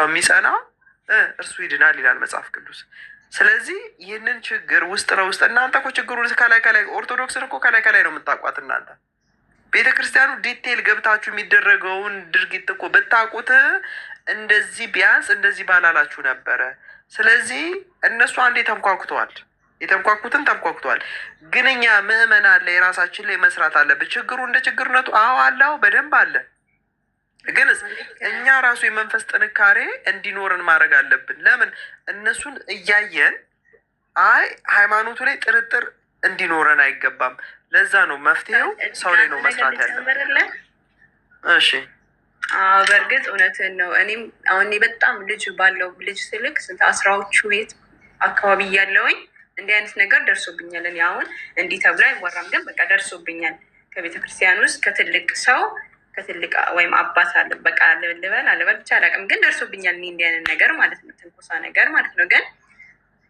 የሚጸና እርሱ ይድናል ይላል መጽሐፍ ቅዱስ። ስለዚህ ይህንን ችግር ውስጥ ለውስጥ እናንተ እኮ ችግሩን ከላይ ከላይ ኦርቶዶክስን እኮ ከላይ ከላይ ነው የምታውቋት እናንተ። ቤተ ክርስቲያኑ detail ገብታችሁ የሚደረገውን ድርጊት እኮ ብታውቁት እንደዚህ ቢያንስ እንደዚህ ባላላችሁ ነበረ። ስለዚህ እነሱ አንዴ ተንኳኩተዋል፣ የተንኳኩትን ተንኳኩተዋል። ግን እኛ ምዕመናን ላይ የራሳችን ላይ መስራት አለብን። ችግሩ እንደ ችግርነቱ አዎ አለ፣ አዎ በደንብ አለ። ግን እኛ ራሱ የመንፈስ ጥንካሬ እንዲኖረን ማድረግ አለብን። ለምን እነሱን እያየን አይ ሃይማኖቱ ላይ ጥርጥር እንዲኖረን አይገባም። ለዛ ነው መፍትሄው ሰው ላይ ነው መስራት ያለብን። እሺ በእርግጥ እውነትህን ነው። እኔም አሁን እኔ በጣም ልጅ ባለው ልጅ ስልክ ስንት 10ዎቹ ቤት አካባቢ እያለውኝ እንዲህ አይነት ነገር ደርሶብኛል። እኔ አሁን እንዲህ ተብሎ አይወራም፣ ግን በቃ ደርሶብኛል። ከቤተ ክርስቲያን ውስጥ ከትልቅ ሰው ከትልቅ ወይም አባት አለ በቃ ልበል አለበል ብቻ አላውቅም፣ ግን ደርሶብኛል። እኔ እንዲህ አይነት ነገር ማለት ነው፣ ትንኮሳ ነገር ማለት ነው። ግን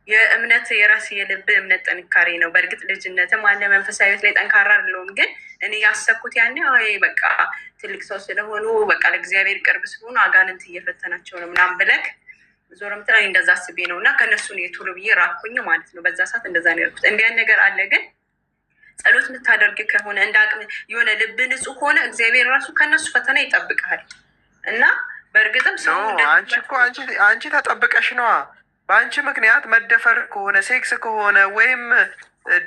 የእምነት የራስ የልብ እምነት ጥንካሬ ነው። በእርግጥ ልጅነትም አለ መንፈሳዊ ሕይወት ላይ ጠንካራ አይደለሁም። ግን እኔ ያሰብኩት ያኔ አይ በቃ ትልቅ ሰው ስለሆኑ በቃ ለእግዚአብሔር ቅርብ ስለሆኑ አጋንንት እየፈተናቸው ነው ምናምን ብለክ ዞር ምትል እኔ እንደዛ አስቤ ነው እና ከእነሱ ነው የቶሎ ብዬ ራኩኝ ማለት ነው። በዛ ሰዓት እንደዛ ነው ያልኩት። እንዲያን ነገር አለ። ግን ጸሎት የምታደርግ ከሆነ እንደ አቅም የሆነ ልብ ንጹህ ከሆነ እግዚአብሔር ራሱ ከእነሱ ፈተና ይጠብቅሃል። እና በእርግጥም ሰው አንቺ እኮ አንቺ ተጠብቀሽ ነዋ። በአንቺ ምክንያት መደፈር ከሆነ ሴክስ ከሆነ ወይም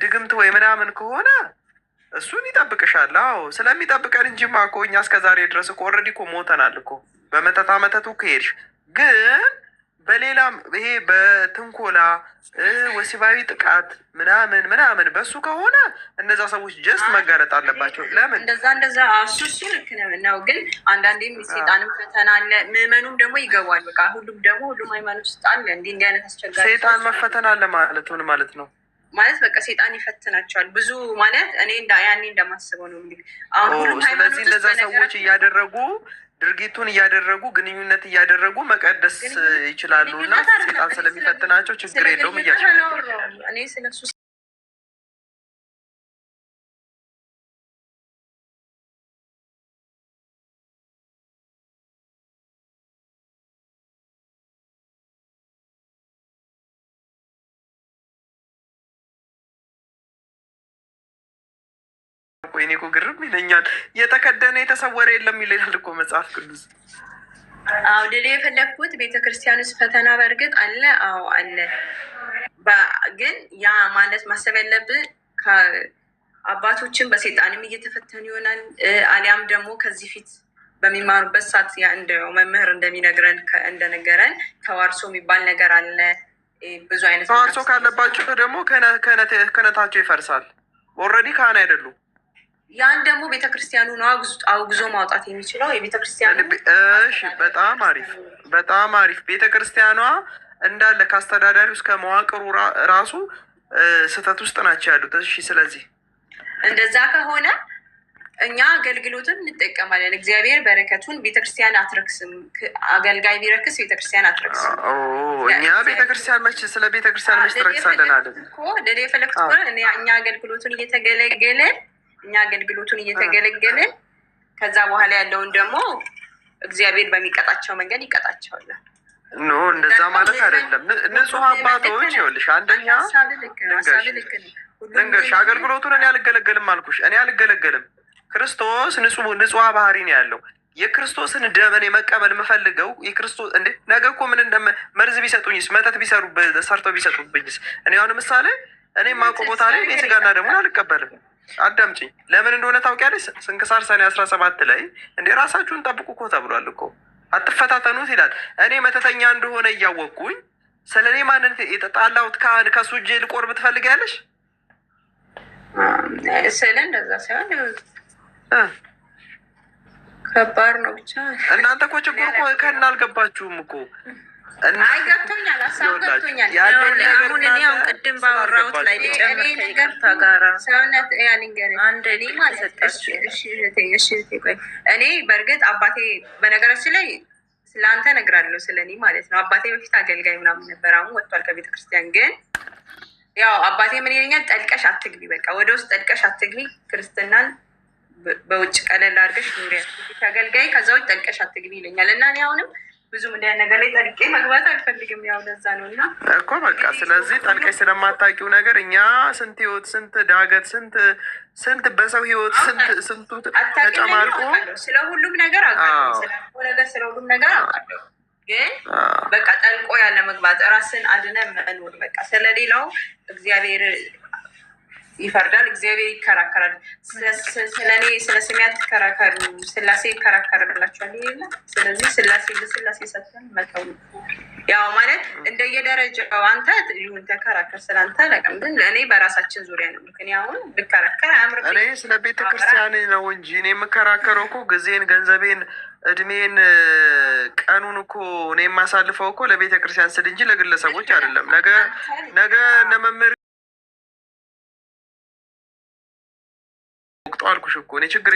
ድግምት ወይ ምናምን ከሆነ እሱን ይጠብቅሻል። አዎ ስለሚጠብቀን እንጂማ እኮ እኛ እስከ ዛሬ ድረስ እኮ already እኮ ሞተናል እኮ በመተታ መተቱ ከሄድሽ። ግን በሌላም ይሄ በትንኮላ ወሲባዊ ጥቃት ምናምን ምናምን በሱ ከሆነ እነዛ ሰዎች just መጋለጥ አለባቸው። ለምን እንደዛ እንደዛ እሱ ልክ ነው። ግን አንዳንዴም ሴጣንም ፈተና አለ፣ ምዕመኑም ደግሞ ይገባል። በቃ ሁሉም ደግሞ ሁሉም ሃይማኖት ውስጥ አለ እንዲህ እንዲህ አይነት አስቸጋሪ ሴጣን መፈተን አለ ማለት ምን ማለት ነው? ማለት በቃ ሴጣን ይፈትናቸዋል ብዙ ማለት እኔ ያኔ እንደማስበው ነው። እንግዲህ አሁን ሁሉም ስለዚህ እነዛ ሰዎች እያደረጉ ድርጊቱን እያደረጉ ግንኙነት እያደረጉ መቀደስ ይችላሉ እና ሴጣን ስለሚፈትናቸው ችግር የለውም እያልሽ እኔ ስለሱ እኔ እኮ ግርም ይለኛል። የተከደነ የተሰወረ የለም ይላል እኮ መጽሐፍ ቅዱስ። አዎ ልል የፈለግኩት ቤተክርስቲያን ውስጥ ፈተና በእርግጥ አለ። አዎ አለ። ግን ያ ማለት ማሰብ ያለብህ አባቶችን በሴጣንም እየተፈተኑ ይሆናል። አሊያም ደግሞ ከዚህ ፊት በሚማሩበት ሰዓት እንደው መምህር እንደሚነግረን እንደነገረን ተዋርሶ የሚባል ነገር አለ። ብዙ አይነት ተዋርሶ ካለባቸው ደግሞ ክህነታቸው ይፈርሳል። Already ካህን አይደሉም። ያን ደግሞ ቤተክርስቲያኑ ነው አውግዞ ማውጣት የሚችለው የቤተክርስቲያኑ። እሺ፣ በጣም አሪፍ በጣም አሪፍ። ቤተክርስቲያኗ እንዳለ ከአስተዳዳሪው እስከ መዋቅሩ ራሱ ስህተት ውስጥ ናቸው ያሉት። እሺ፣ ስለዚህ እንደዛ ከሆነ እኛ አገልግሎትን እንጠቀማለን። እግዚአብሔር በረከቱን ቤተክርስቲያን አትረክስም። አገልጋይ ቢረክስ ቤተክርስቲያን አትረክስም። እኛ ቤተክርስቲያን መች ስለ ቤተክርስቲያን መች ትረክሳለን አለ እኮ ልል የፈለግኩት እኛ አገልግሎቱን እየተገለገለን እኛ አገልግሎቱን እየተገለገለን ከዛ በኋላ ያለውን ደግሞ እግዚአብሔር በሚቀጣቸው መንገድ ይቀጣቸዋል። No እንደዛ ማለት አይደለም። ንጹህ አባቶች ይኸውልሽ፣ አንደኛ ልንገርሽ፣ አገልግሎቱን እኔ አልገለገልም አልኩሽ። እኔ አልገለገልም። ክርስቶስ ንጹህ ባህሪ ነው ያለው። የክርስቶስን ደም እኔ መቀበል የምፈልገው የክርስቶስ እንዴ ነገ እኮ ምን እንደ መርዝ ቢሰጡኝስ፣ መተት ቢሰሩ ሰርተው ቢሰጡብኝስ? እኔ አሁን ምሳሌ እኔ የማውቀው ቦታ ላይ እኔ ስጋና ደሙን አልቀበልም። አዳምጪኝ። ለምን እንደሆነ ታውቂያለሽ? ስንክሳር ሰኔ 17 ላይ እንደ ራሳችሁን ጠብቁ እኮ ተብሏል እኮ አትፈታተኑት ይላል። እኔ መተተኛ እንደሆነ እያወቅኩኝ ስለ እኔ ማንነት የተጣላሁት ካህን ከሱ እጅ ልቆርብ ትፈልጊያለሽ? ስለ እንደዛ ሳይሆን ከባድ ነው ብቻ። እናንተ እኮ ችግሩ እኮ ከና አልገባችሁም እኮ። አይ ገብቶኛል፣ ሀሳቡ ገብቶኛል። አሁን እኔ አሁን ቅድም ባወራሁት ላይ ልጨምር ከይቅርታ ጋራ ሰውነት ያልንገር አንድ እኔ ማለት እኔ በእርግጥ አባቴ በነገራችን ላይ ስለአንተ እነግራለሁ፣ ስለ እኔ ማለት ነው። አባቴ በፊት አገልጋይ ምናምን ነበር፣ አሁን ወጥቷል ከቤተ ክርስቲያን። ግን ያው አባቴ ምን ይለኛል፣ ጠልቀሽ አትግቢ፣ በቃ ወደ ውስጥ ጠልቀሽ አትግቢ፣ ክርስትናን በውጭ ቀለል አድርገሽ ኑሪ፣ አገልጋይ ከዛ ውጭ ጠልቀሽ አትግቢ ይለኛል። እና እኔ አሁንም ብዙም እንዲያ ነገር ላይ ጠልቄ መግባት አልፈልግም። ያው ለዛ ነው እና እኮ በቃ ስለዚህ ጠልቀሽ ስለማታውቂው ነገር እኛ ስንት ህይወት፣ ስንት ዳገት፣ ስንት ስንት በሰው ህይወት ስንት ስንቱ ተጨማልቆ ስለ ሁሉም ነገር አውቃለሁ። ስለ ነገር ስለ ሁሉም ነገር አውቃለሁ። ግን በቃ ጠልቆ ያለ መግባት ራስን አድነ መኖር በቃ ስለሌላው እግዚአብሔር ይፈርዳል። እግዚአብሔር ይከራከራል። ስለኔ ስለ ስሜ አትከራከሩ፣ ስላሴ ይከራከርላቸዋል የለ። ስለዚህ ስላሴ ለስላሴ ሰጥተን መተው ያው ማለት እንደየደረጃው አንተ ይሁን ተከራከር፣ ስለአንተ አላውቅም። ግን ለእኔ በራሳችን ዙሪያ ነው። ምክንያቱም አሁን ብከራከር አያምርብኝም። እኔ ስለ ቤተ ክርስቲያን ነው እንጂ እኔ የምከራከረው እኮ ጊዜን፣ ገንዘቤን፣ እድሜን፣ ቀኑን እኮ እኔ የማሳልፈው እኮ ለቤተ ክርስቲያን ስል እንጂ ለግለሰቦች አይደለም። ነገ ነገ እነ መምህር ወቅቱ አልኩሽ እኮ እኔ ችግር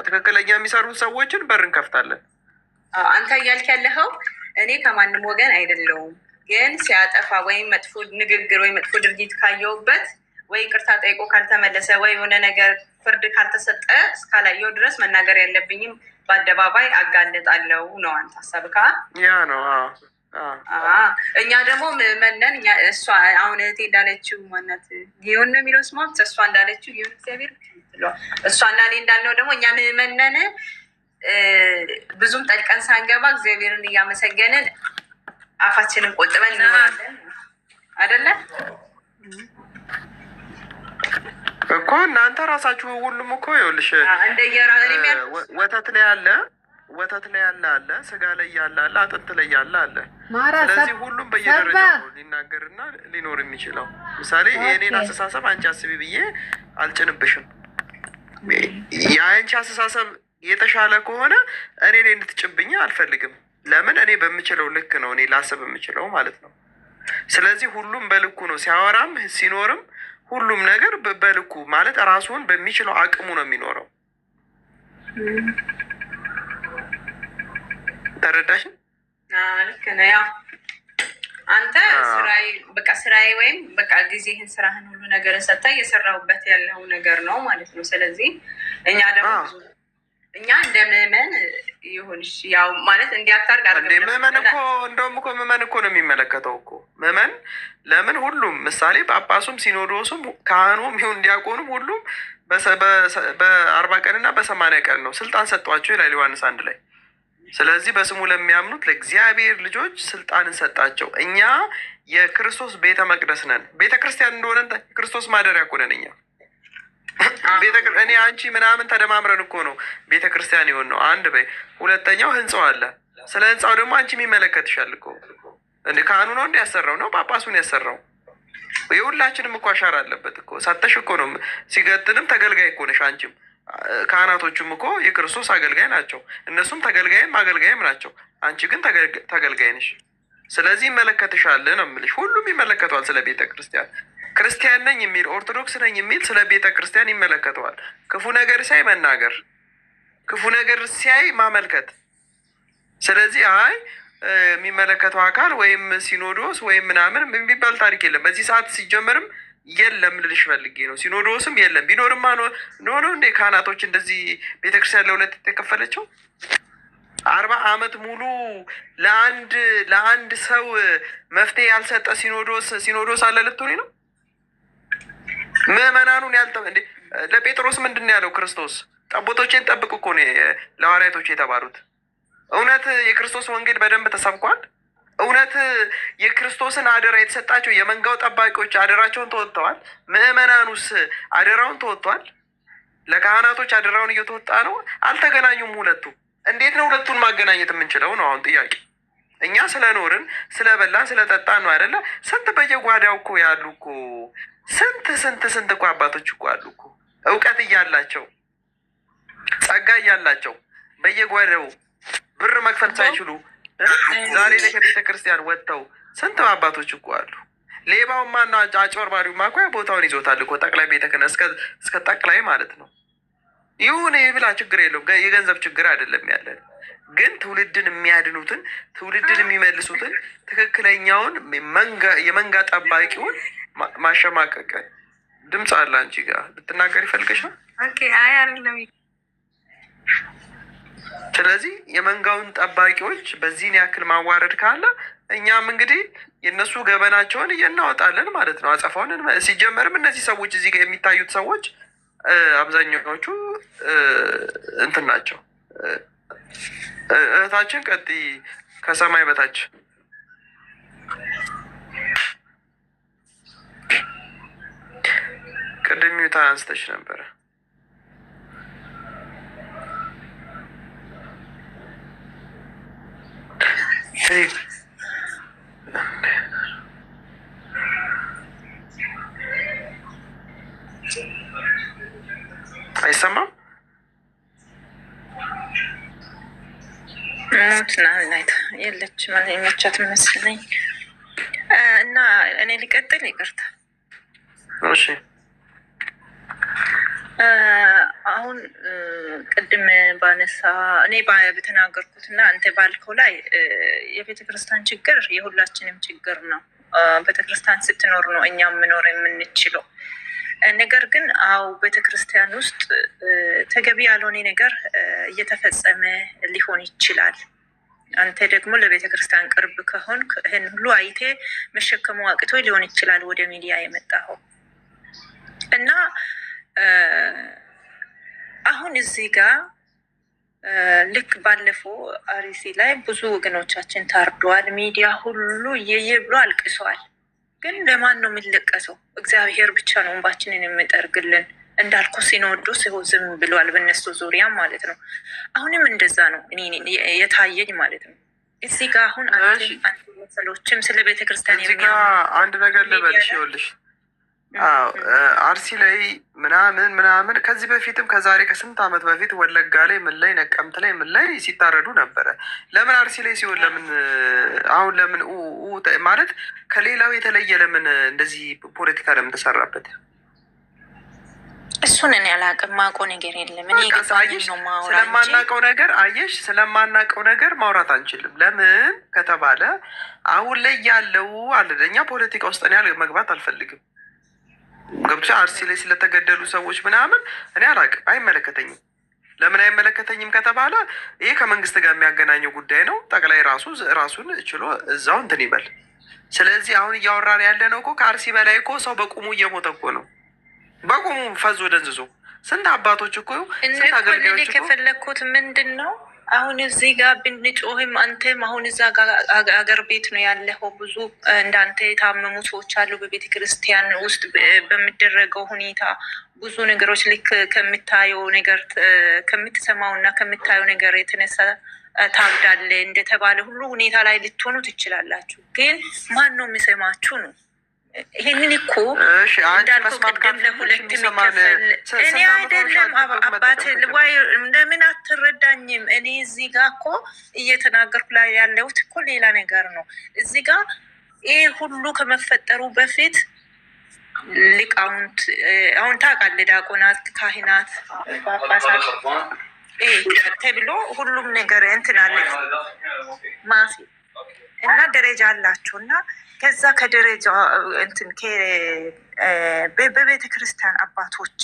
ትክክለኛ የሚሰሩ ሰዎችን በር እንከፍታለን። አንተ እያልክ ያለኸው እኔ ከማንም ወገን አይደለውም፣ ግን ሲያጠፋ ወይም መጥፎ ንግግር ወይም መጥፎ ድርጊት ካየውበት ወይ ይቅርታ ጠይቆ ካልተመለሰ ወይ የሆነ ነገር ፍርድ ካልተሰጠ እስካላየው ድረስ መናገር ያለብኝም በአደባባይ አጋልጣለሁ ነው አንተ ሀሳብካ። ያ ነው። እኛ ደግሞ ምዕመን እሷ አሁን እህቴ እንዳለችው ማናት ጊዮን ነው የሚለው ስሟ፣ እሷ እንዳለችው ጊዮን እግዚአብሔር እሷ እና እኔ እንዳልነው ደግሞ እኛ ምዕመን ነን። ብዙም ጠልቀን ሳንገባ እግዚአብሔርን እያመሰገንን አፋችንን ቆጥበን እንኖራለን። አይደለ እኮ እናንተ ራሳችሁ ሁሉም እኮ ይኸውልሽ ወተት ላይ ያለ ወተት ላይ ያለ አለ፣ ስጋ ላይ ያለ አለ፣ አጥንት ላይ ያለ አለ። ስለዚህ ሁሉም በየደረጃው ሊናገርና ሊኖር የሚችለው ምሳሌ የእኔን አስተሳሰብ አንቺ አስቢ ብዬ አልጭንብሽም። የአንቺ አስተሳሰብ የተሻለ ከሆነ እኔ ላይ እንድትጭብኝ አልፈልግም። ለምን እኔ በምችለው ልክ ነው እኔ ላስብ የምችለው ማለት ነው። ስለዚህ ሁሉም በልኩ ነው ሲያወራም ሲኖርም ሁሉም ነገር በልኩ ማለት ራሱን በሚችለው አቅሙ ነው የሚኖረው። ተረዳሽ? ልክ ነህ። ያው አንተ ስራዬ በቃ ስራዬ ወይም በቃ ጊዜህን ስራህን ሁሉ ነገር ሰጥተህ እየሰራሁበት ያለው ነገር ነው ማለት ነው። ስለዚህ እኛ ደግሞ እኛ እንደ ምዕመን ይሁንሽ ያው ማለት እንዲያታርግ እንደ ምዕመን እኮ እንደውም እኮ ምዕመን እኮ ነው የሚመለከተው እኮ ምዕመን። ለምን ሁሉም ምሳሌ ጳጳሱም ሲኖዶሱም ካህኑም ይሁን ዲያቆኑም ሁሉም በ40 ቀንና በ80 ቀን ነው ስልጣን ሰጧቸው ይላል ዮሐንስ 1 ላይ። ስለዚህ በስሙ ለሚያምኑት ለእግዚአብሔር ልጆች ስልጣንን ሰጣቸው። እኛ የክርስቶስ ቤተ መቅደስ ነን። ቤተ ክርስቲያን እንደሆነ የክርስቶስ ማደሪያ እኮ ነን እኛ። እኔ አንቺ ምናምን ተደማምረን እኮ ነው ቤተ ክርስቲያን የሆን ነው። አንድ በይ። ሁለተኛው ህንፃው አለ። ስለ ህንፃው ደግሞ አንቺ የሚመለከትሻል እኮ። ካህኑ ነው እንዲ ያሰራው ነው ጳጳሱን ያሰራው። የሁላችንም እኮ አሻራ አለበት እኮ። ሳተሽ እኮ ነው ሲገጥንም ተገልጋይ እኮ ነሽ አንቺም። ካህናቶቹም እኮ የክርስቶስ አገልጋይ ናቸው። እነሱም ተገልጋይም አገልጋይም ናቸው። አንቺ ግን ተገልጋይ ነሽ። ስለዚህ ይመለከትሻል ነው የምልሽ። ሁሉም ይመለከተዋል ስለ ቤተ ክርስቲያን። ክርስቲያን ነኝ የሚል ኦርቶዶክስ ነኝ የሚል ስለ ቤተ ክርስቲያን ይመለከተዋል። ክፉ ነገር ሲያይ መናገር፣ ክፉ ነገር ሲያይ ማመልከት። ስለዚህ አይ የሚመለከተው አካል ወይም ሲኖዶስ ወይም ምናምን የሚባል ታሪክ የለም በዚህ ሰዓት። ሲጀመርም የለም ልልሽ ፈልጌ ነው። ሲኖዶስም የለም። ቢኖርማ ኖሮ እንዴ ካህናቶች እንደዚህ ቤተክርስቲያን ለሁለት የተከፈለችው 40 ዓመት ሙሉ ለአንድ ሰው መፍትሄ ያልሰጠ ሲኖዶስ ሲኖዶስ አለ ልትሆኒ ነው? ምዕመናኑን ያልጠ እንዴ ለጴጥሮስ ምንድን ነው ያለው ክርስቶስ? ጠቦቶቼን ጠብቅ እኮ ነው ለሐዋርያቶች የተባሉት። እውነት የክርስቶስ ወንጌል በደንብ ተሰብኳል? እውነት የክርስቶስን አደራ የተሰጣቸው የመንጋው ጠባቂዎች አደራቸውን ተወጥተዋል? ምዕመናኑስ አደራውን ተወጥቷል? ለካህናቶች አደራውን እየተወጣ ነው? አልተገናኙም ሁለቱ። እንዴት ነው ሁለቱን ማገናኘት የምንችለው ነው አሁን ጥያቄ። እኛ ስለኖርን ስለበላን ስለጠጣን ነው አይደለ? ስንት በየጓዳው እኮ ያሉ እኮ ስንት ስንት ስንት እኮ አባቶች እኮ አሉ እኮ እውቀት እያላቸው ጸጋ እያላቸው በየጓዳው ብር መክፈል ሳይችሉ ዛሬ ላይ ከቤተ ክርስቲያን ወጥተው ስንት አባቶች እኮ አሉ። ሌባውማ እና አጭበርባሪውማ እኮ ቦታውን ይዞታል እኮ ጠቅላይ ቤተ ክህነት እስከ ጠቅላይ ማለት ነው። ይሁን ይብላ፣ ችግር የለውም። የገንዘብ ችግር አይደለም ያለን። ግን ትውልድን የሚያድኑትን ትውልድን የሚመልሱትን ትክክለኛውን የመንጋ ጠባቂውን ማሸማቀቅ። ድምፅ አለ አንቺ ጋር ልትናገር ይፈልገሻል። ስለዚህ የመንጋውን ጠባቂዎች በዚህን ያክል ማዋረድ ካለ እኛም እንግዲህ የእነሱ ገበናቸውን እየናወጣለን ማለት ነው። አጸፋውን ሲጀመርም እነዚህ ሰዎች እዚህ ጋር የሚታዩት ሰዎች አብዛኛዎቹ እንትን ናቸው። እህታችን ቀጥይ። ከሰማይ በታች ቅድም ሚውታ አንስተሽ ነበረ። አይሰማም? ሞት የለችም፣ መቻት መሰለኝ። እና እኔ ሊቀጥል፣ ይቅርታ። እሺ። አሁን ቅድም ባነሳ እኔ በተናገርኩት እና አንተ ባልከው ላይ የቤተ ክርስቲያን ችግር የሁላችንም ችግር ነው። ቤተ ክርስቲያን ስትኖር ነው እኛም መኖር የምንችለው። ነገር ግን አው ቤተ ክርስቲያን ውስጥ ተገቢ ያልሆነ ነገር እየተፈጸመ ሊሆን ይችላል። አንተ ደግሞ ለቤተ ክርስቲያን ቅርብ ከሆንክ ይህን ሁሉ አይቴ መሸከሙ አቅቶ ሊሆን ይችላል ወደ ሚዲያ የመጣኸው። እና አሁን እዚህ ጋር ልክ ባለፈው አርሲ ላይ ብዙ ወገኖቻችን ታርደዋል። ሚዲያ ሁሉ እየየ ብሎ አልቅሰዋል። ግን ለማን ነው የሚለቀሰው? እግዚአብሔር ብቻ ነው እንባችንን የሚጠርግልን። እንዳልኩ ሲኖዶስ ይኸው ዝም ብሏል፣ በእነሱ ዙሪያ ማለት ነው። አሁንም እንደዛ ነው እኔ የታየኝ ማለት ነው። እዚህ ጋር አሁን አንተ መሰሎችም ስለ ቤተክርስቲያን እዚህ ጋ አንድ ነገር ልበልሽ፣ ይኸውልሽ አርሲ ላይ ምናምን ምናምን ከዚህ በፊትም ከዛሬ ከስንት ዓመት በፊት ወለጋ ላይ ምን ላይ ነቀምት ላይ ምን ላይ ሲታረዱ ነበረ። ለምን አርሲ ላይ ሲሆን ለምን አሁን ለምን ማለት ከሌላው የተለየ ለምን እንደዚህ ፖለቲካ ለምን ተሰራበት? እሱን እኔ አላውቅም፣ ማውቀው ነገር የለም። እኔ ስለማናውቀው ነገር አየሽ፣ ስለማናውቀው ነገር ማውራት አንችልም። ለምን ከተባለ አሁን ላይ ያለው አለ እኛ ፖለቲካ ውስጥ እኔ መግባት አልፈልግም። ገብቶ አርሲ ላይ ስለተገደሉ ሰዎች ምናምን እኔ አላውቅም፣ አይመለከተኝም። ለምን አይመለከተኝም ከተባለ ይሄ ከመንግስት ጋር የሚያገናኘው ጉዳይ ነው። ጠቅላይ ራሱ ራሱን ችሎ እዛው እንትን ይበል። ስለዚህ አሁን እያወራን ያለ ነው እኮ ከአርሲ በላይ እኮ ሰው በቁሙ እየሞተ እኮ ነው። በቁሙ ፈዞ ደንዝዞ ስንት አባቶች እኮ ስንት አገልጋዮች እኮ ከፈለግኩት ምንድን ነው አሁን እዚህ ጋር ብንጮህም አንተም አሁን እዛ አገር ቤት ነው ያለኸው። ብዙ እንዳንተ የታመሙ ሰዎች አሉ። በቤተ ክርስቲያን ውስጥ በሚደረገው ሁኔታ ብዙ ነገሮች ልክ ከምታየው ነገር ከምትሰማው እና ከምታየው ነገር የተነሳ ታብዳለ እንደተባለ ሁሉ ሁኔታ ላይ ልትሆኑ ትችላላችሁ። ግን ማን ነው የሚሰማችሁ ነው? ይሄንን እኮ እንዳልከው ቅድም ለሁለት የሚከፈል እኔ አይደለም አባት ወይ ለምን አትረዳኝም? እኔ እዚህ ጋ እኮ እየተናገርኩ ላይ ያለሁት እኮ ሌላ ነገር ነው። እዚህ ጋ ይህ ሁሉ ከመፈጠሩ በፊት ሊቃውንት አሁን ታውቃለህ፣ ዲያቆናት፣ ካህናት፣ ጳጳሳት ተብሎ ሁሉም ነገር እንትን አለ ማፊ እና ደረጃ አላቸው እና ከዛ ከደረጃ እንትን በቤተ ክርስቲያን አባቶች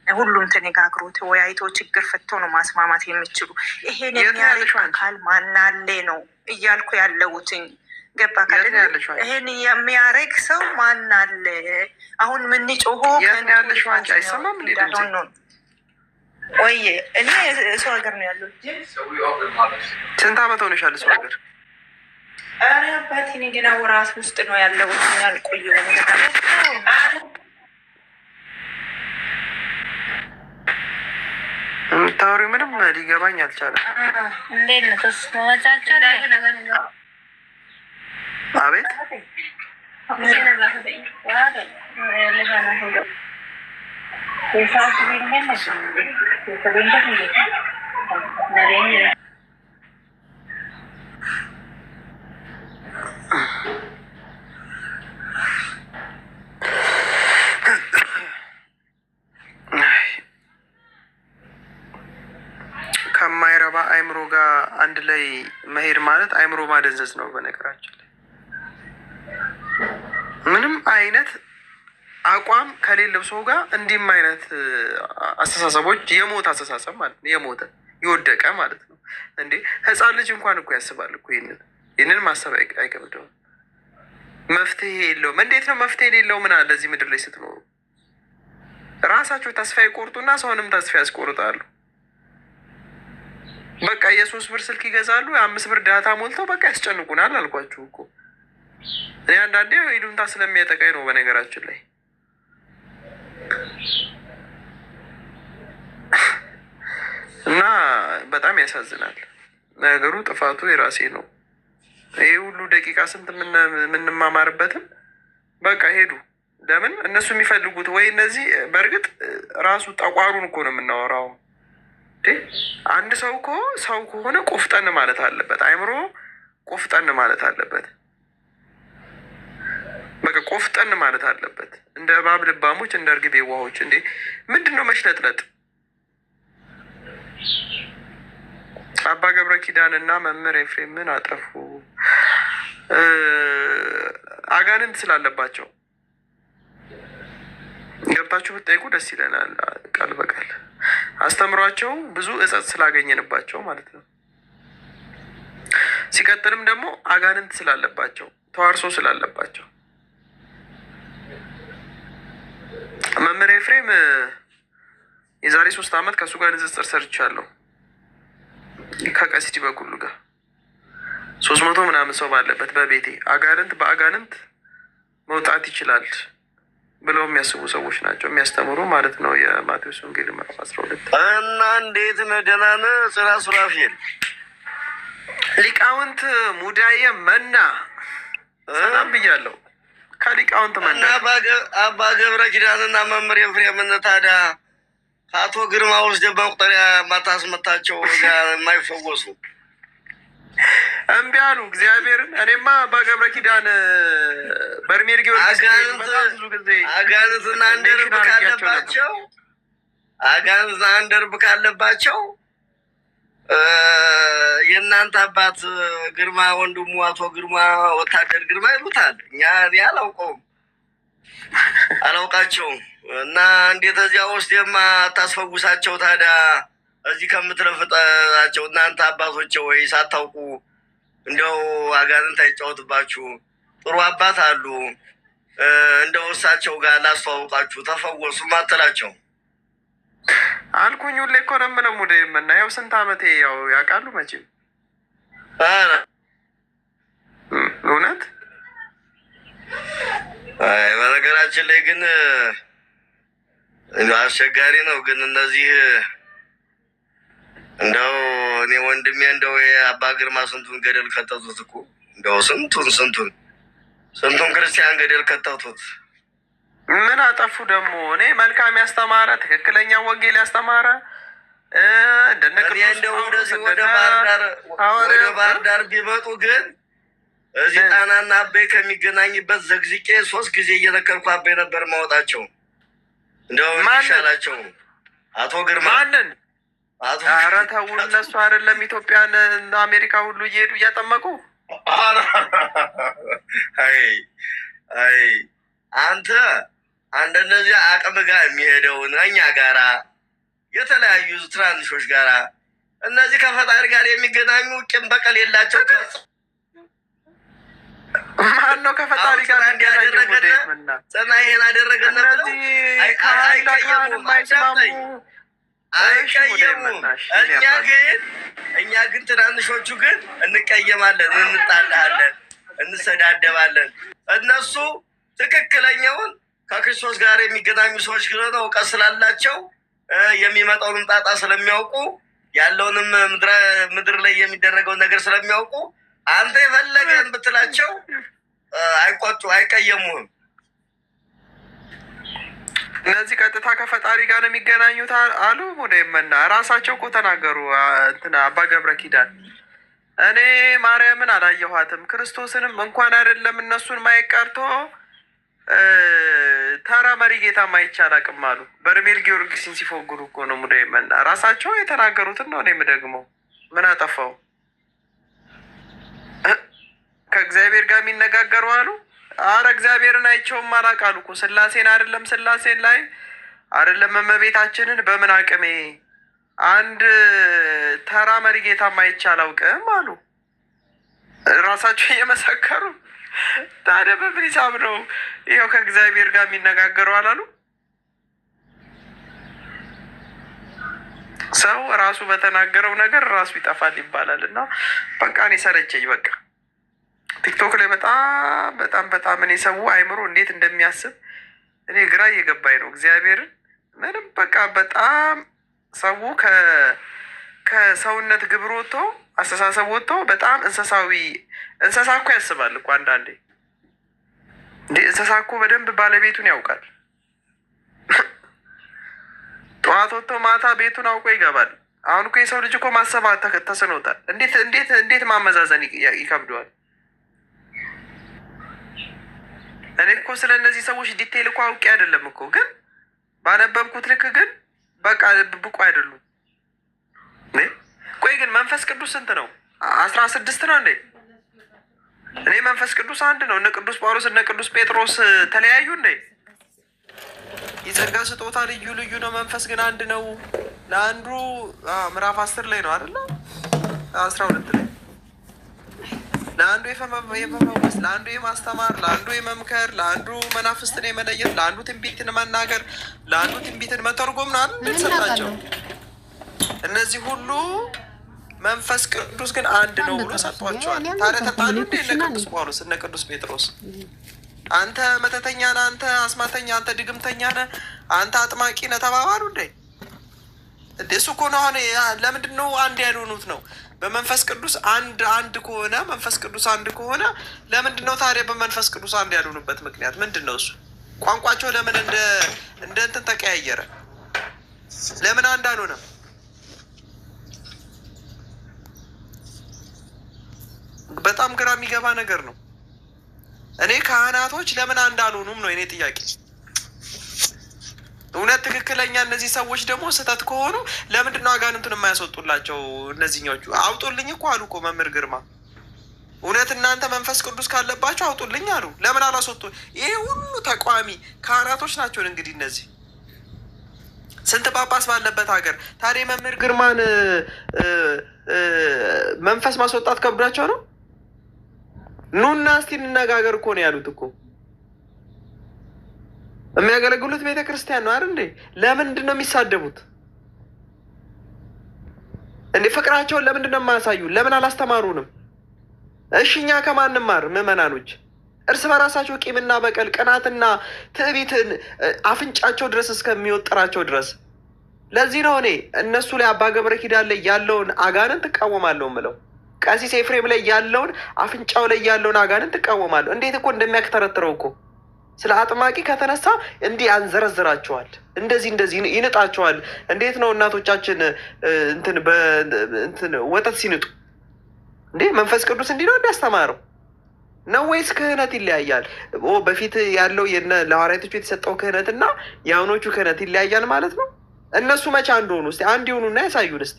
ሁሉም ተነጋግሮ ተወያይቶ ችግር ፈቶ ነው ማስማማት የሚችሉ። ይሄን የሚያደርግ አካል ማናለ ነው እያልኩ ያለሁትኝ። ገባ ካለ ይሄን የሚያደርግ ሰው ማናለ? አሁን ምንጮሆ ነው ወይ? እኔ ሰው ሀገር ነው ያለው። ስንት አመት ሆነሻል ሰው ሀገር? ኧረ አባቴ እኔ ገና ወራት ውስጥ ነው ያለሁት። አልቆየሁም። የምታወሪው ምንም ሊገባኝ አልቻለም። አቤት ከማይረባ አይምሮ ጋር አንድ ላይ መሄድ ማለት አይምሮ ማደንዘዝ ነው። በነገራችን ላይ ምንም አይነት አቋም ከሌለው ሰው ጋር እንዲህም አይነት አስተሳሰቦች የሞተ አስተሳሰብ ማለት ነው። የሞተ የወደቀ ማለት ነው። እንዴ ህፃን ልጅ እንኳን እኮ ያስባል እኮ ይህንን ማሰብ አይከብደውም። መፍትሄ የለውም። እንዴት ነው መፍትሄ የሌለው? ምን አለ እዚህ ምድር ላይ ስትኖሩ ራሳቸው ተስፋ ይቆርጡና ሰውንም ተስፋ ያስቆርጣሉ። በቃ የ3 ብር ስልክ ይገዛሉ፣ የ5 ብር data ሞልተው በቃ ያስጨንቁናል። አልኳችሁ እኮ እኔ አንዳንዴ ይሉኝታ ስለሚያጠቃኝ ነው በነገራችን ላይ እና በጣም ያሳዝናል ነገሩ። ጥፋቱ የራሴ ነው። ይህ ሁሉ ደቂቃ ስንት የምንማማርበትም በቃ ሄዱ። ለምን እነሱ የሚፈልጉት ወይ እነዚህ በእርግጥ ራሱ ጠቋሩን እኮ ነው የምናወራው። አንድ ሰው እኮ ሰው ከሆነ ቆፍጠን ማለት አለበት። አይምሮ ቆፍጠን ማለት አለበት። በቃ ቆፍጠን ማለት አለበት። እንደ እባብ ልባሞች፣ እንደ እርግብ የዋሆች። እንዴ ምንድን ነው መሽለጥለጥ? አባ ገብረ ኪዳን እና መምህር ኤፍሬም ምን አጠፉ? አጋንንት ስላለባቸው ገብታችሁ ብትጠይቁ ደስ ይለናል። ቃል በቃል አስተምሯቸው ብዙ እጸጽ ስላገኘንባቸው ማለት ነው። ሲቀጥልም ደግሞ አጋንንት ስላለባቸው ተዋርሶ ስላለባቸው መምህር ኤፍሬም የዛሬ 3 ዓመት ከእሱ ጋር ንጽጽር ሰርቻለሁ ከቀሲስ በኩሉ ጋር 300 ምናምን ሰው ባለበት በቤቴ አጋንንት በአጋንንት መውጣት ይችላል ብለው የሚያስቡ ሰዎች ናቸው የሚያስተምሩ ማለት ነው። የማቴዎስ ወንጌል ምዕራፍ 12። እና እንዴት ነህ? ደህና ነህ? ስራ ሱራፌል። ሊቃውንት ሙዳየ መና ሰላም ብያለሁ። ከሊቃውንት መና እና አባ ገብረ ኪዳንና መምህር ኤፍሬምን ታዲያ ከአቶ ግርማ ወስደ መቁጠሪያ ማታስመታቸው የማይፈወሱ እምቢ አሉ እግዚአብሔርን። እኔማ አባ ገብረ ኪዳን በርሜል ጊዮርጊስ ብዙ ጊዜ አጋንንትና አንድ እርብ ካለባቸው አጋንንትና አንድ እርብ ካለባቸው የእናንተ አባት ግርማ ወንድሙ አቶ ግርማ ወታደር ግርማ ይሉታል። እኛ እኔ አላውቀውም አላውቃቸውም። እና እንዴት እዚያ ውስጥ የማታስፈውሳቸው ታዲያ እዚህ ከምትለፍጣቸው እናንተ አባቶቼ ወይ ሳታውቁ እንደው አጋንንት አይጫወትባችሁ። ጥሩ አባት አሉ። እንደው እሳቸው ጋር ላስተዋውቃችሁ ተፈወሱ ማትላቸው አልኩኝ። ሁሌ እኮ ነው የምለው ሙደ የምናየው ስንት ዓመቴ ያው ያውቃሉ መቼም እውነት። በነገራችን ላይ ግን አስቸጋሪ ነው። ግን እነዚህ እንደው እኔ ወንድሜ እንደው የአባ ግርማ ስንቱን ገደል ከተቱት እኮ እንደው ስንቱን ስንቱን ስንቱን ክርስቲያን ገደል ከተቱት። ምን አጠፉ ደግሞ? እኔ መልካም ያስተማረ ትክክለኛ ወንጌል ያስተማረ እንደነ እኔ እንደው ወደዚህ ወደ ባህር ዳር ቢመጡ ግን እዚህ ጣናና አበይ ከሚገናኝበት ዘግዝቄ 3 ጊዜ እየነከርኩ አበይ ነበር ማወጣቸው። እንደው ይሻላቸው አቶ ግርማ ማንን? ኧረ ተው እነሱ አይደለም ኢትዮጵያን አሜሪካ ሁሉ እየሄዱ እያጠመቁ። አይ አይ አንተ አንደነዚህ አቅም ጋር የሚሄደውን እኛ ጋራ የተለያዩ ትናንሾች ጋራ እነዚህ ከፈጣሪ ጋር የሚገናኙ ቂም በቀል የላቸው። ማን ነው ከፈጣሪ ጋር የሚገናኘው? ጽና ይሄን አደረገና ብለው አይቀየሙም፣ አይቀየሙም። እኛ ግን ትናንሾቹ ግን እንቀየማለን፣ እንጣላለን፣ እንሰዳደባለን። እነሱ ትክክለኛውን ከክርስቶስ ጋር የሚገናኙ ሰዎች ግን እውቀት ስላላቸው የሚመጣውንም ጣጣ ስለሚያውቁ ያለውንም ምድር ላይ የሚደረገውን ነገር ስለሚያውቁ አንተ የፈለገን ብትላቸው አይቆጡ፣ አይቀየሙህም። እነዚህ ቀጥታ ከፈጣሪ ጋር ነው የሚገናኙት አሉ። ወደ የመና ራሳቸው እኮ ተናገሩ። እንትና አባ ገብረ ኪዳን እኔ ማርያምን አላየኋትም ክርስቶስንም እንኳን አይደለም እነሱን ማየት ቀርቶ ተራ መሪ ጌታ ማይቻል አቅም አሉ። በርሜል ጊዮርጊስን ሲፎግሩ እኮ ነው ሙዳ የመና ራሳቸው የተናገሩትን ነው። እኔም ደግሞ ምን አጠፋው? ከእግዚአብሔር ጋር የሚነጋገሩ አሉ። አረ እግዚአብሔርን አይቼውም አላውቅ አሉ እኮ። ስላሴን አይደለም ስላሴን ላይ አይደለም እመቤታችንን በምን አቅሜ አንድ ተራ መሪ ጌታም አይቼ አላውቅም አሉ። ራሳቸው እየመሰከሩ ታዲያ በምን ሂሳብ ነው ይኸው ከእግዚአብሔር ጋር የሚነጋገሩ አላሉ? ሰው ራሱ በተናገረው ነገር ራሱ ይጠፋል ይባላል። እና በቃ እኔ ሰለቸኝ። በቃ ቲክቶክ ላይ በጣም በጣም በጣም እኔ ሰው አይምሮ እንዴት እንደሚያስብ እኔ ግራ እየገባኝ ነው። እግዚአብሔርን ምንም በቃ በጣም ሰው ከሰውነት ግብር ወጥቶ አስተሳሰብ ወጥቶ በጣም እንስሳዊ እንስሳ እኮ ያስባል እኮ አንዳንዴ። እንዴ እንስሳ እኮ በደንብ ባለቤቱን ያውቃል። ጠዋት ወጥቶ ማታ ቤቱን አውቆ ይገባል። አሁን እኮ የሰው ልጅ እኮ ማሰብ ተስኖታል። እንዴት እንዴት እንዴት ማመዛዘን ይከብደዋል? እኔ እኮ ስለ እነዚህ ሰዎች detail እኮ አውቄ አይደለም እኮ፣ ግን ባነበብኩት ልክ ግን በቃ ብቁ አይደሉም። ቆይ ግን መንፈስ ቅዱስ ስንት ነው? 16 ነው እንዴ? እኔ መንፈስ ቅዱስ አንድ ነው። እነ ቅዱስ ጳውሎስ እነ ቅዱስ ጴጥሮስ ተለያዩ እንዴ? የጸጋ ስጦታ ልዩ ልዩ ነው፣ መንፈስ ግን አንድ ነው። ለአንዱ ምዕራፍ 10 ላይ ነው አይደለ? 12 ላይ ለአንዱ የመፈወስ፣ ለአንዱ የማስተማር፣ ለአንዱ የመምከር፣ ለአንዱ መናፍስትን የመለየት፣ ለአንዱ ትንቢትን መናገር፣ ለአንዱ ትንቢትን መተርጎም ነው አይደል የተሰጣቸው። እነዚህ ሁሉ መንፈስ ቅዱስ ግን አንድ ነው ብሎ ሰጥቷቸዋል። ታዲያ ተጣሉ እንዴ? እነ ቅዱስ ጳውሎስ እነ ቅዱስ ጴጥሮስ አንተ መተተኛ ነህ፣ አንተ አስማተኛ፣ አንተ ድግምተኛ ነህ፣ አንተ አጥማቂ ነህ ተባባሉ እንዴ? እሱ እኮ ነው አሁን ለምንድን ነው አንድ ያልሆኑት ነው? በመንፈስ ቅዱስ አንድ አንድ ከሆነ መንፈስ ቅዱስ አንድ ከሆነ ለምንድን ነው ታዲያ በመንፈስ ቅዱስ አንድ ያልሆኑበት ምክንያት ምንድን ነው? እሱ ቋንቋቸው ለምን እንደ እንትን ተቀያየረ? ለምን አንድ አልሆነም? በጣም ግራ የሚገባ ነገር ነው። እኔ ካህናቶች ለምን አንድ አልሆኑም ነው የኔ ጥያቄ። እውነት ትክክለኛ እነዚህ ሰዎች ደግሞ ስህተት ከሆኑ ለምንድን ነው አጋንንቱን የማያስወጡላቸው? እነዚህኞቹ አውጡልኝ እኮ አሉ እኮ መምህር ግርማ። እውነት እናንተ መንፈስ ቅዱስ ካለባቸው አውጡልኝ አሉ። ለምን አላስወጡ? ይሄ ሁሉ ተቃዋሚ ካህናቶች ናቸው። እንግዲህ እነዚህ ስንት ጳጳስ ባለበት ሀገር ታዲያ መምህር ግርማን መንፈስ ማስወጣት ከብዷቸው ነው? ኑና እስቲ እንነጋገር እኮ ነው ያሉት እኮ። የሚያገለግሉት ቤተ ክርስቲያን ነው አይደል እንዴ? ለምንድን ነው የሚሳደቡት እንዴ? ፍቅራቸውን ለምንድን ነው የማያሳዩ? ለምን አላስተማሩንም? እሺ እኛ ከማን እንማር? ምዕመናኖች እርስ በራሳቸው ቂምና በቀል፣ ቅናትና ትዕቢትን አፍንጫቸው ድረስ እስከሚወጥራቸው ድረስ። ለዚህ ነው እኔ እነሱ ላይ አባ ገብረ ኪዳን ላይ ያለውን አጋንንት እቃወማለሁ የምለው። ቀሲስ ኤፍሬም ላይ ያለውን አፍንጫው ላይ ያለውን አጋንንት እቃወማለሁ። እንዴት እኮ እንደሚያክተረትረው እኮ ስለ አጥማቂ ከተነሳ እንዲህ ያንዘረዝራቸዋል፣ እንደዚህ እንደዚህ ይንጣቸዋል። እንዴት ነው እናቶቻችን እንትን በእንትን ወተት ሲንጡ እንዴ? መንፈስ ቅዱስ እንዲህ ነው እንዲያስተማረው ነው ወይስ ክህነት ይለያያል? በፊት ያለው ለሐዋርያቶቹ የተሰጠው ክህነት እና የአሁኖቹ ክህነት ይለያያል ማለት ነው? እነሱ መቼ አንድ ሆኑ? እስኪ አንድ ይሁኑና ያሳዩን እስኪ።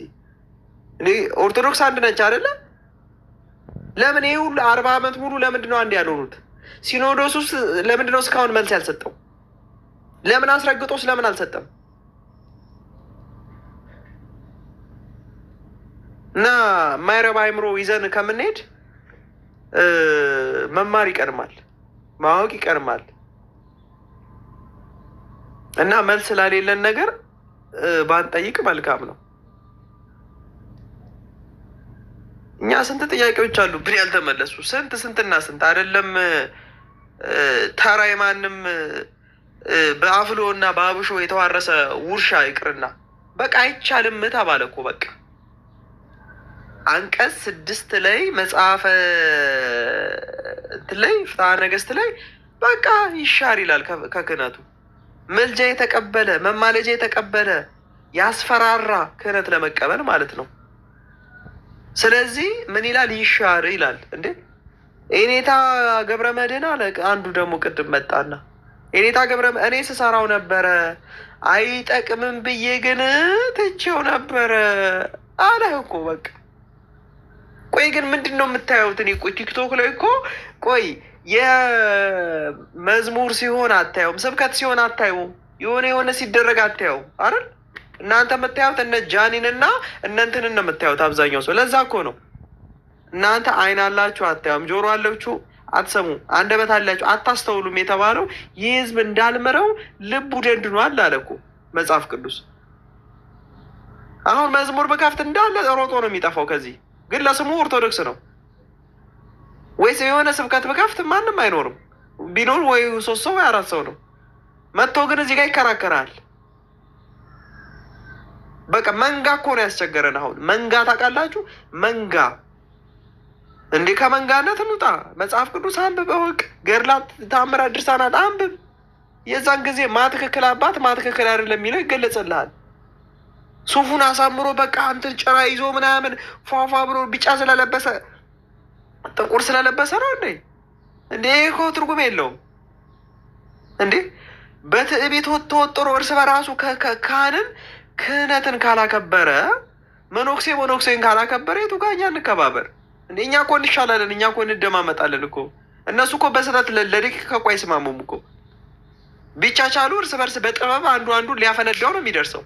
ኦርቶዶክስ አንድ ነች አይደለ? ለምን ይህ ሁሉ 40 ዓመት ሙሉ ለምንድን ነው አንድ ያልሆኑት? ሲኖዶስ ውስጥ ለምንድን ነው እስካሁን መልስ ያልሰጠው? ለምን አስረግጦስ ለምን አልሰጠም? እና የማይረባ አይምሮ ይዘን ከምንሄድ መማር ይቀድማል፣ ማወቅ ይቀድማል። እና መልስ ስላሌለን ነገር ባንጠይቅ መልካም ነው። እኛ ስንት ጥያቄዎች አሉብን ያልተመለሱ፣ ስንት ስንትና ስንት አይደለም ተራ የማንም በአፍሎ እና በአብሾ የተዋረሰ ውርሻ ይቅርና በቃ አይቻልም ተባለ እኮ። በቃ አንቀጽ 6 ላይ መጽሐፈ እንትን ላይ ፍትሐ ነገሥት ላይ በቃ ይሻር ይላል። ከክህነቱ ምልጃ የተቀበለ መማለጃ የተቀበለ ያስፈራራ ክህነት ለመቀበል ማለት ነው። ስለዚህ ምን ይላል? ይሻር ይላል። እንዴ ኤኔታ ገብረ መድህን አለ አንዱ ደግሞ ቅድም መጣና ኤኔታ ገብረ እኔ ስሰራው ነበረ አይጠቅምም ብዬ ግን ትቼው ነበረ አለ እኮ። በቃ ቆይ ግን ምንድን ነው የምታዩት? እኔ ቆይ ቲክቶክ ላይ እኮ ቆይ የመዝሙር ሲሆን አታየውም፣ ስብከት ሲሆን አታየውም፣ የሆነ የሆነ ሲደረግ አታየውም አይደል? እናንተ የምታዩት እነ ጃኒን እና እነ እንትንን ነው የምታዩት አብዛኛው ሰው። ለዛ እኮ ነው እናንተ አይን አላችሁ አታዩም፣ ጆሮ አላችሁ አትሰሙ፣ አንደበት አላችሁ አታስተውሉም የተባለው ይህ ህዝብ እንዳልምረው ልቡ ደንድኗል አለ እኮ መጽሐፍ ቅዱስ። አሁን መዝሙር በካፍት እንዳለ ሮጦ ነው የሚጠፋው። ከዚህ ግን ለስሙ ኦርቶዶክስ ነው ወይስ የሆነ ስብከት በካፍት ማንም አይኖርም። ቢኖር ወይ ሶስት ሰው ወይ አራት ሰው ነው መጥቶ ግን እዚህ ጋር ይከራከራል። በቃ መንጋ እኮ ነው ያስቸገረን። አሁን መንጋ ታውቃላችሁ፣ መንጋ እንዴ! ከመንጋነት እንውጣ። መጽሐፍ ቅዱስ አንብብ፣ እወቅ፣ ገድላት፣ ተአምራት፣ ድርሳናት አንብብ። የዛን ጊዜ ማ ትክክል አባት ማ ትክክል አይደለም የሚለው ይገለጽልሃል። ሱፉን አሳምሮ በቃ እንትን ጭራ ይዞ ምናምን ፏፏ ብሎ ቢጫ ስለለበሰ ጥቁር ስለለበሰ ነው እንዴ? እንዴ እኮ ትርጉም የለውም እንዴ። በትዕቢት ተወጥሮ እርስ በራሱ ካህንን ክህነትን ካላከበረ መኖክሴ መኖክሴን ካላከበረ የቱ ጋ እኛ እንከባበር እንዴ? እኛ እኮ እንሻላለን፣ እኛ እኮ እንደማመጣለን እኮ። እነሱ እኮ በስህተት ለደቂቃ እኮ አይስማሙም እኮ። ቢቻቻሉ እርስ በርስ በጥበብ አንዱ አንዱን ሊያፈነዳው ነው የሚደርሰው።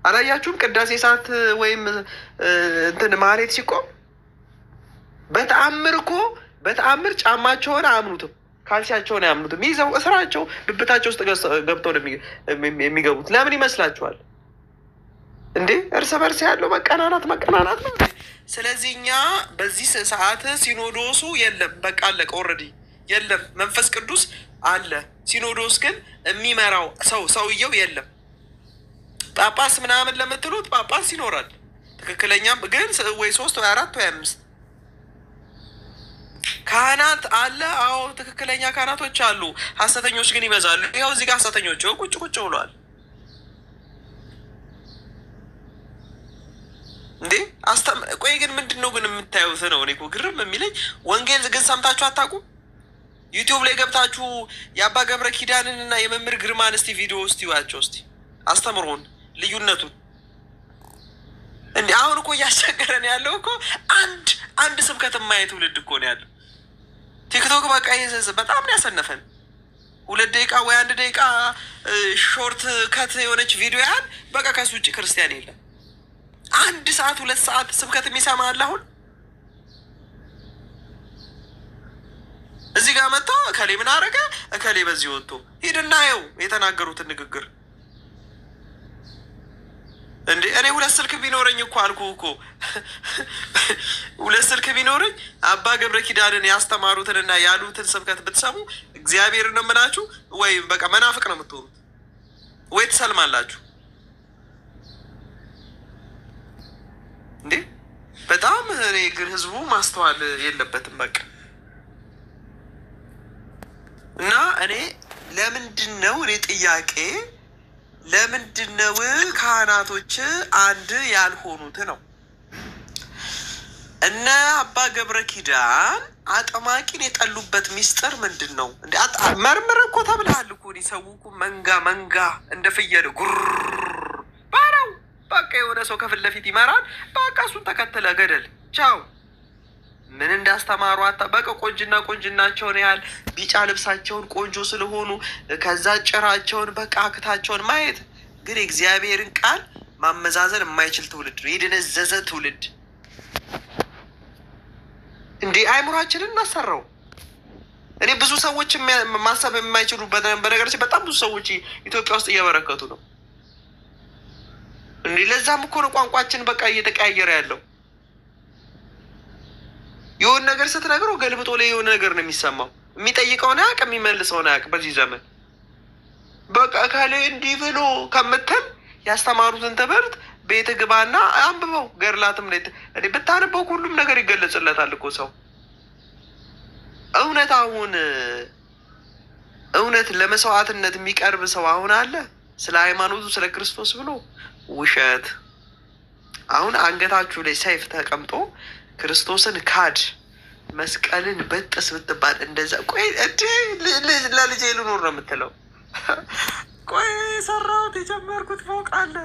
አላያችሁም? ቅዳሴ ሰዓት ወይም እንትን ማህሌት ሲቆም በተአምር እኮ በተአምር ጫማቸውን አያምኑትም፣ ካልሲያቸውን አያምኑትም። ይዘው እስራቸው ብብታቸው ውስጥ ገብተው ነው የሚገቡት። ለምን ይመስላችኋል እንዴ? እርስ በርስ ያለው መቀናናት መቀናናት ነው። ስለዚህ እኛ በዚህ ሰዓት ሲኖዶሱ የለም፣ በቃ አለቀ። Already የለም። መንፈስ ቅዱስ አለ። ሲኖዶስ ግን የሚመራው ሰው ሰውየው የለም። ጳጳስ ምናምን ለምትሉት ጳጳስ ይኖራል። ትክክለኛም ግን ወይ ሶስት ወይ አራት ወይ አምስት ካህናት አለ። አዎ ትክክለኛ ካህናቶች አሉ። ሐሰተኞች ግን ይበዛሉ። ይኸው እዚህ ጋር ሐሰተኞች ቁጭ ቁጭ ብለዋል። እንዴ ቆይ ግን ምንድን ነው ግን የምታዩት ነው? እኔ እኮ ግርም የሚለኝ ወንጌል ግን ሰምታችሁ አታውቁም? ዩቲዩብ ላይ ገብታችሁ የአባ ገብረ ኪዳንን እና የመምህር ግርማን እስቲ ቪዲዮ እስቲ ዋቸው እስቲ አስተምሮን ልዩነቱን። እንዴ አሁን እኮ እያስቸገረን ያለው እኮ አንድ አንድ ስብከት የማየ ትውልድ እኮ ነው ያለው። ቲክቶክ በቃ በጣም ነው ያሰነፈን። 2 ደቂቃ ወይ 1 ደቂቃ short cut የሆነች ቪዲዮ ያህል በቃ ከሱ ውጭ ክርስቲያን የለም። 1 ሰዓት 2 ሰዓት ስብከት የሚሰማ አለ። አሁን እዚህ ጋር መጥቶ እከሌ ምን አደረገ እከሌ በዚህ ወጥቶ ሂድና የው የተናገሩትን ንግግር እንዴ እኔ ሁለት ስልክ ቢኖረኝ እኮ አልኩህ እኮ ሁለት ስልክ ቢኖረኝ አባ ገብረ ኪዳንን ያስተማሩትንና ያሉትን ስብከት ብትሰሙ እግዚአብሔርን ነው የምላችሁ፣ ወይ በቃ መናፍቅ ነው የምትሆኑት፣ ወይ ትሰልማላችሁ። እንዴ በጣም እኔ ግን ህዝቡ ማስተዋል የለበትም በቃ። እና እኔ ለምንድን ነው እኔ ጥያቄ ለምንድን ነው ካህናቶች አንድ ያልሆኑት ነው? እነ አባ ገብረ ኪዳን አጥማቂን የጠሉበት ሚስጥር ምንድን ነው? መርምር እኮ ተብለሃል እኮ። እኔ ሰው እኮ መንጋ መንጋ እንደ ፍየል ጉር ባለው በቃ የሆነ ሰው ከፊት ለፊት ይመራል። በቃ እሱን ተከተለ ገደል ቻው። ምን እንዳስተማሩ አታ በቃ ቆንጅና ቆንጅናቸውን ያህል ቢጫ ልብሳቸውን ቆንጆ ስለሆኑ ከዛ ጭራቸውን በቃ አክታቸውን ማየት ግን የእግዚአብሔርን ቃል ማመዛዘን የማይችል ትውልድ ነው። የደነዘዘ ትውልድ እንዴ! አእምሯችንን እናሰራው። እኔ ብዙ ሰዎች ማሰብ የማይችሉበት በነገራችን በጣም ብዙ ሰዎች ኢትዮጵያ ውስጥ እየበረከቱ ነው። እንዴ ለዛም እኮ ነው ቋንቋችን በቃ እየተቀያየረ ያለው። የሆነ ነገር ስትነግረው ገልብጦ ላይ የሆነ ነገር ነው የሚሰማው። የሚጠይቀውን አያውቅ፣ የሚመልሰውን አያውቅ። በዚህ ዘመን በቃ እከሌ እንዲህ ብሎ ከምትል ያስተማሩትን ትምህርት ቤት ግባና አንብበው። ገድላትም ላይ ብታነበው ሁሉም ነገር ይገለጽለታል እኮ ሰው። እውነት አሁን እውነት ለመስዋዕትነት የሚቀርብ ሰው አሁን አለ? ስለ ሃይማኖቱ ስለ ክርስቶስ ብሎ ውሸት። አሁን አንገታችሁ ላይ ሰይፍ ተቀምጦ ክርስቶስን ካድ መስቀልን በጥስ ብትባል እንደዛ ቆይ እንዴ ለልጄ ልኖር ነው የምትለው? ቆይ የሰራሁት የጀመርኩት ፎቅ አለ።